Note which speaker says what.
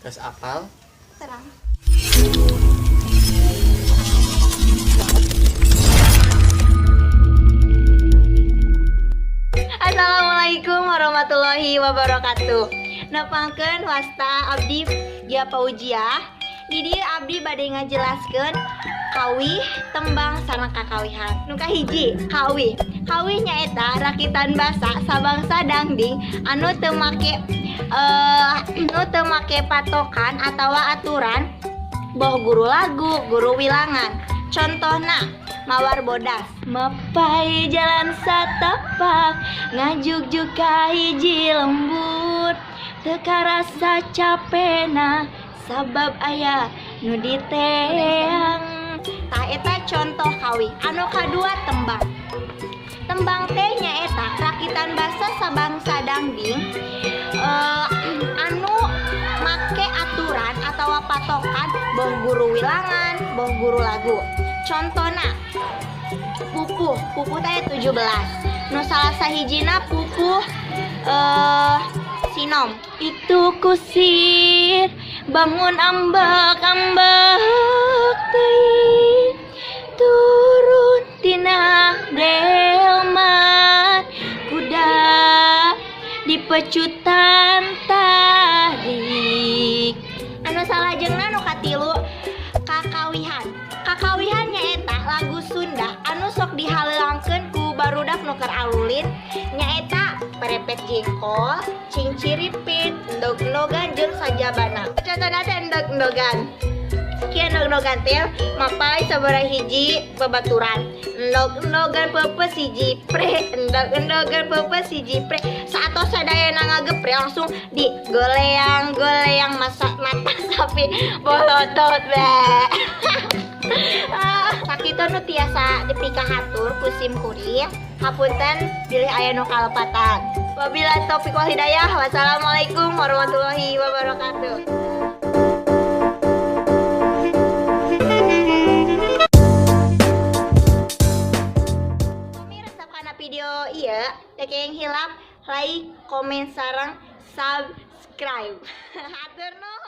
Speaker 1: Geus apal?
Speaker 2: Terang. Assalamualaikum warahmatullahi wabarakatuh. Nepangkeun wasta abdi Gia Paujiah. Di dieu abdi bade ngajelaskeun kawih, tembang sareng kakawihan. Nu kahiji, kawih. Kawih nyaeta rakitan basa sabangsa dangding anu teu make nu teu make patokan atawa aturan boh guru lagu, guru wilangan. Contohna Mawar Bodas. Mapai jalan satapak ngajugjug ka hiji lembur, teu karasa capena sabab aya nu diteang. Tah, eta contoh kawih. Anu kadua, tembang. Tembang teh nyaeta rakitan basa sabangsa dangding anu make aturan atawa patokan boh guru wilangan, boh guru lagu. Contohna pupuh. Pupuh teh 17, nu salah sahijina pupuh sinom. Itu kusir bangun ambek ambek teuing turun tina delman, kuda dipecutan tarik. Anu salajengna, nu katilu, kakawihan. Kakawihan nyaeta lagu Sunda anu sok dihalelangkeun ku barudak nu keur alulin, nyaeta Perepet Jengkol, Cingciripit, Endog-endogan jeung sajabana. Contohna teh endog-endogan. Kieu endog-endogan teh mapai sabaraha hiji babaturan, endog-endogan peupeus hiji pre, endog-endogan peupeus hiji pre. Saatos sadayana ngagepre, langsung digoleang goleang masa mata sapi bolotot be. Ah, sakitu nu tiasa dipikahatur ku sim kuring. Hapunten bilih aya nu kalepatan. Wabillahi taufiq wal hidayah. Wassalamualaikum warahmatullahi wabarakatuh. Kami resep kana video ieu, teu kenging hilap like, komen sareng subscribe. Hatur nuhun.